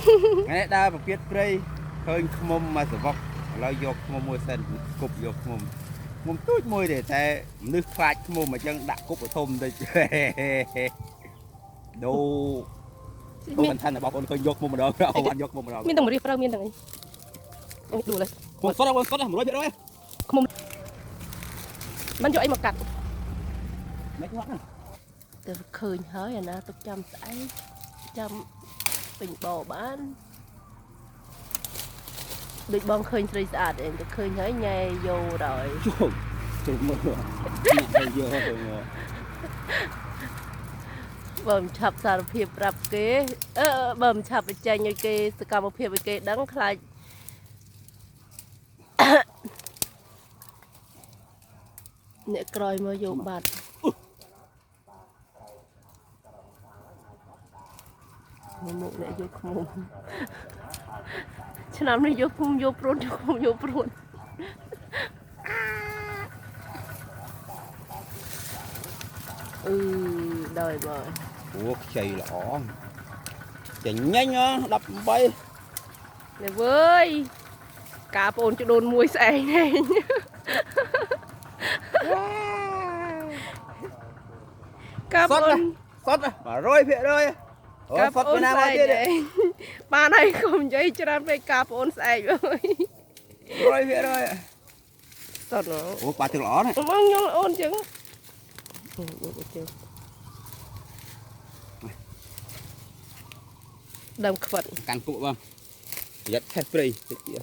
ថ្ងៃនេះដើរប្រពៀតព្រៃឃើញខ្មុំមកសវកឥឡូវយកខ្មុំមួយសិនគប់យកខ្មុំខ្មុំទូចមួយទេតែមនុស្សខ្លាចខ្មុំអញ្ចឹងដាក់គប់ឲ្យធំតិច ដូអូមិនថាបងប្អូនឃើញយកខ្មុំម្ដងអូបានយកខ្មុំម្ដង មានទាំងម្រះព្រៅមានទាំងអីអូដួលហើយ ខ្មុំសុតបងសុត100%មិនយកអីមកកាត់ មិនងាប់ហ្នឹង ទៅឃើញហើយអាណាទុកចាំស្អែកចាំពេញបបានដូចបងឃើញស្រីស្អាតឯងទៅឃើញហើយញ៉ែយោដល់ ជុំជុំមើលអ្នកយកទៅមើល បើមិនឆាប់សារភាពប្រាប់គេអឺបើមិនឆាប់បញ្ចេញឲ្យគេសកម្មភាពឲ្យគេដឹងខ្លាច អ្នកក្រោយមកយកបាត់មកអ្នកយកខ្មុំឆ្នាំនេះយកខ្មុំយកព្រួនយកខ្មុំយកព្រួនអឺដល់បង អូខ្ចីល្អចេញញញ18 នេះវើយកាប្អូនចដូនមួយស្អែកនេះកាប្អូន សុត100%អូ កា សុត ប្អូ ពីណាមក នស្អែក ទៀត ឯងបានហើយកុំនិយាយច្រើនពេកកាប្អូនស្អែកវើយ 100% តោះណូ អូប៉ាទឹកល្អណាស់ បងញល់អូនចឹងអូអូចឹងដើមខ្វិត កាន់គក់បងប្រយ័ត្នឆេះព្រៃតិចទៀត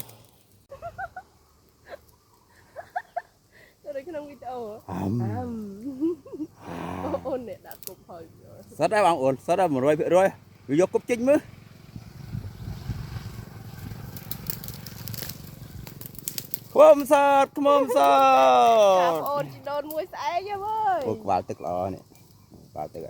ទៅក្នុងវីដេអូ អឹម អឹមអូនអ្នកដាក់គប់ហើយ សុតហើយបងអូនសុតហើយ100%វាយកគប់ចេញមើលខ្មុំសតខ្មុំស កា ត ប្អូនជីដូនមួយស្អែកហ៎វើយ អូក្បាលទឹកល្អនេះក្បាលទឹក